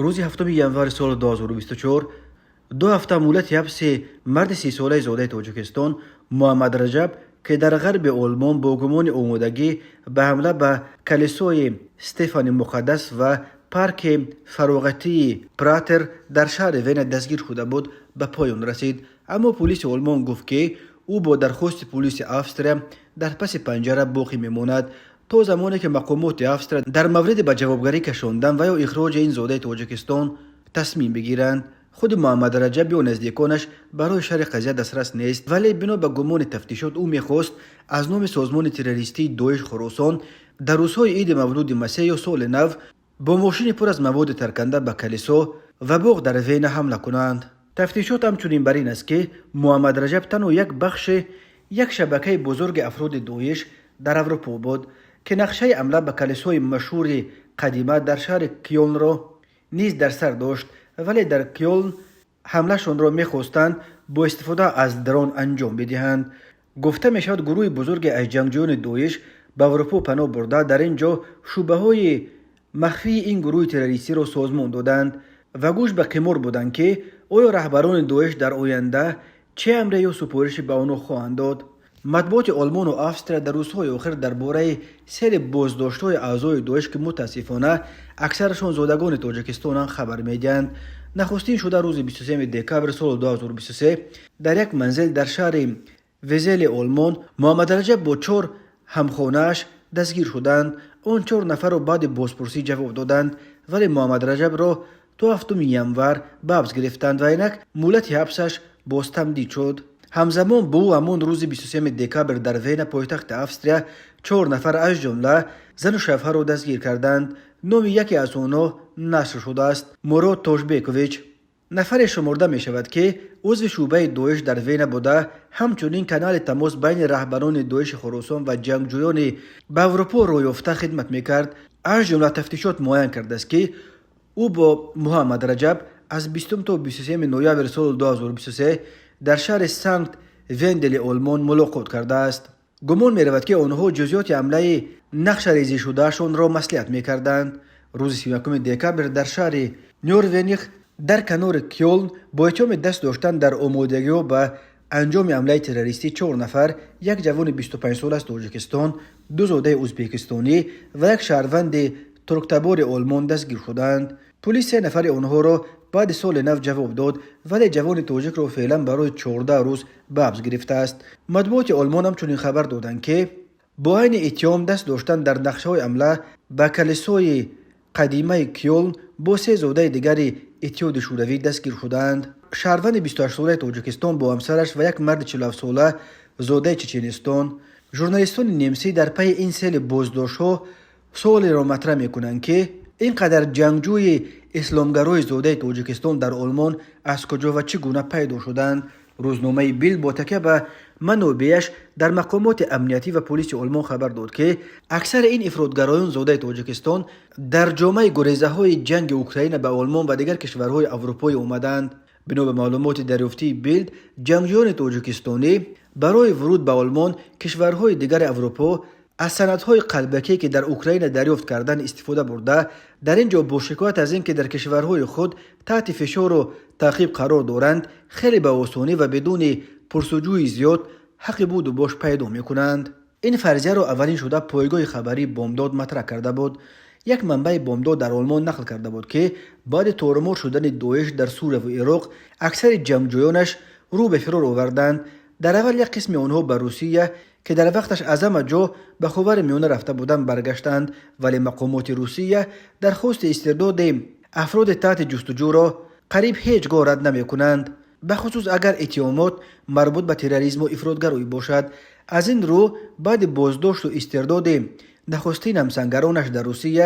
Рӯзи 7 январи соли 2024 2 ҳафта муҳлати ҳабси марди 30-солаи зодаи Тоҷикистон Муҳаммад Раҷаб, ки дар ғарби Олмон бо гумони омодагӣ ба ҳамла ба калисои Стефани Муқаддас ва парки фароғатии Пратер дар шаҳри Вена дастгир шуда буд, ба поён расид. Аммо пулиси Олмон гуфт, ки ӯ бо дархости пулиси Австрия дар паси панҷара боқӣ мемонад, то замоне ки мақомоти Австрия дар мавриди ба ҷавобгарӣ кашондан ва ё ихроҷи ин зодаи Тоҷикистон тасмим бигиранд. Худи Муҳаммад Раҷаб ё наздиконаш барои шарҳи қазия дастрас нест, вале бино ба гумони тафтишот, ӯ мехост аз номи созмони террористии Доиш Хуросон дар рӯзҳои иди мавлуди Масеҳ ё Соли нав бо мошини пур аз маводи тарканда ба калисо ва боғ дар Вена ҳамла кунанд. Тафтишот ҳамчунин бар ин аст, ки Муҳаммад Раҷаб танҳо як бахши як шабакаи бузурги афроди Доиш дар Аврупо буд, ки нақшаи ҳамла ба калисои машҳури қадима дар шаҳри Кёлнро низ дар сар дошт, вале дар Кёлн ҳамлашонро мехостанд бо истифода аз дрон анҷом бидиҳанд. Гуфта мешавад, гурӯҳи бузурге аз ҷангҷӯёни Доиш ба Аврупо паноҳ бурда, дар ин ҷо шӯъбаҳои махфии ин гурӯҳи террористиро созмон доданд ва гӯш ба қимор буданд, ки оё раҳбарони Доиш дар оянда чӣ амре ё супорише ба онҳо хоҳанд дод. Матбуоти Олмону Австрия дар рӯзҳои охир дар бораи сери боздоштҳои аъзои Доиш, ки мутаассифона аксарашон зодагони Тоҷикистонанд, хабар медиҳанд. Нахустин шуда рӯзи 23 декабри соли 2023 дар як манзил дар шаҳри Везели Олмон Муҳаммад Раҷаб бо чор ҳамхонааш дастгир шуданд. Он чор нафарро баъди бозпурсӣ ҷавоб доданд, вале Муҳаммад Раҷабро то 7 январ ба ҳабс гирифтанд ва инак муҳлати ҳабсаш боз тамдид шуд. Ҳамзамон бо ӯ ҳамон рӯзи 23 декабр дар Вена, пойтахти Австрия, чор нафар, аз ҷумла зану шавҳарро дастгир карданд. Номи яке аз онҳо нашр шудааст: Мурод Тошбекович. Нафаре шуморда мешавад, ки узви шӯъбаи Доиш дар Вена буда, ҳамчунин канали тамос байни раҳбарони Доиши Хуросон ва ҷангҷӯёни ба Аврупо роҳ ёфта хидмат мекард. Аз ҷумла тафтишот муайян кардааст, ки ӯ бо Муҳаммад Раҷаб аз 20 то 23 ноябри соли 2023 дар шаҳри Санкт Вендели Олмон мулоқот кардааст. Гумон меравад, ки онҳо ҷузъиёти ҳамлаи нақшарезишудаашонро маслиҳат мекарданд. Рӯзи 31 декабр дар шаҳри Нёрвених дар канори Кёлн бо иттиҳоми даст доштан дар омодагиҳо ба анҷоми ҳамлаи террористӣ чор нафар, як ҷавони 25-сола аз Тоҷикистон, ду зодаи ӯзбекистонӣ ва як шаҳрванди турктабори Олмон дастгир шуданд. Пулис се нафари онҳоро баъди Соли нав ҷавоб дод, вале ҷавони тоҷикро феълан барои 14 рӯз ба ҳабс гирифтааст. Матбуоти Олмон ҳамчунин хабар доданд, ки бо айни иттиҳом даст доштан дар нақшаҳои ҳамла ба калисои қадимаи Кёлн бо се зодаи дигари Иттиҳоди Шӯравӣ дастгир шудаанд: шаҳрванди 28-солаи Тоҷикистон бо ҳамсараш ва як марди 47-сола зодаи Чеченистон. Журналистони немсӣ дар пайи ин сели боздоштҳо суолеро матраҳ мекунанд, ки ин қадар ҷангҷӯи исломгарои зодаи Тоҷикистон дар Олмон аз куҷо ва чӣ гуна пайдо шуданд. Рӯзномаи Билд бо такя ба манобеаш дар мақомоти амниятӣ ва полиси Олмон хабар дод, ки аксари ин ифротгароён зодаи Тоҷикистон дар ҷомаи гурезаҳои ҷанги Украина ба Олмон ва дигар кишварҳои аврупоӣ омаданд. Бино ба маълумоти дарёфтии Билд, ҷангҷӯёни тоҷикистонӣ барои вуруд ба Олмон, кишварҳои дигари Аврупо аз санадҳои қалбакие, ки дар Украина дарёфт кардан, истифода бурда, дар ин ҷо бо шикоят аз ин ки дар кишварҳои худ таҳти фишору таъқиб қарор доранд, хеле ба осонӣ ва бидуни пурсуҷӯи зиёд ҳаққи буду бош пайдо мекунанд. Ин фарзияро аввалин шуда пойгоҳи хабарии Бомдод матраҳ карда буд. Як манбаи Бомдод дар Олмон нақл карда буд, ки баъди торумор шудани Доиш дар Сурияву Ироқ аксари ҷангҷӯёнаш рӯ ба фирор оварданд. Дар аввал як қисми онҳо ба Русия, ки дар вақташ аз ҳама ҷо ба Ховари Миёна рафта буданд, баргаштанд, вале мақомоти Русия дархости истирдоди афроди таҳти ҷустуҷӯро қариб ҳеҷ гоҳ рад намекунанд, бахусус агар иттиҳомот марбут ба терроризму ифротгароӣ бошад. Аз ин рӯ баъди боздошту истирдоди нахустин ҳамсангаронаш дар Русия,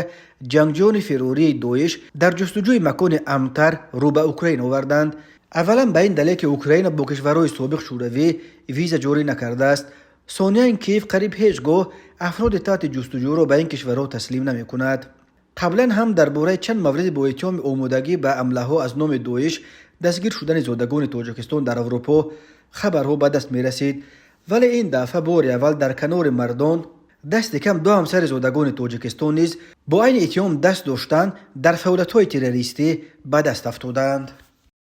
ҷангҷӯёни фирории Доиш дар ҷустуҷӯи макони амнтар рӯ ба Украина оварданд. Аввалан ба ин далел, ки Украина бо кишварҳои собиқ Шӯравӣ виза ҷорӣ накардааст, сониян Киев қариб ҳеҷ гоҳ афроди таҳти ҷустуҷӯро ба ин кишварҳо таслим намекунад. Қаблан ҳам дар бораи чанд мавриди бо иттиҳоми омодагӣ ба ҳамлаҳо аз номи Доиш дастгир шудани зодагони Тоҷикистон дар Аврупо хабарҳо ба даст мерасид, вале ин дафъа бори аввал дар канори мардон Дасти кам ду ҳамсари зодагони Тоҷикистон низ бо айни иттиҳом даст доштан дар фаъолиятҳои террористӣ ба даст афтодаанд.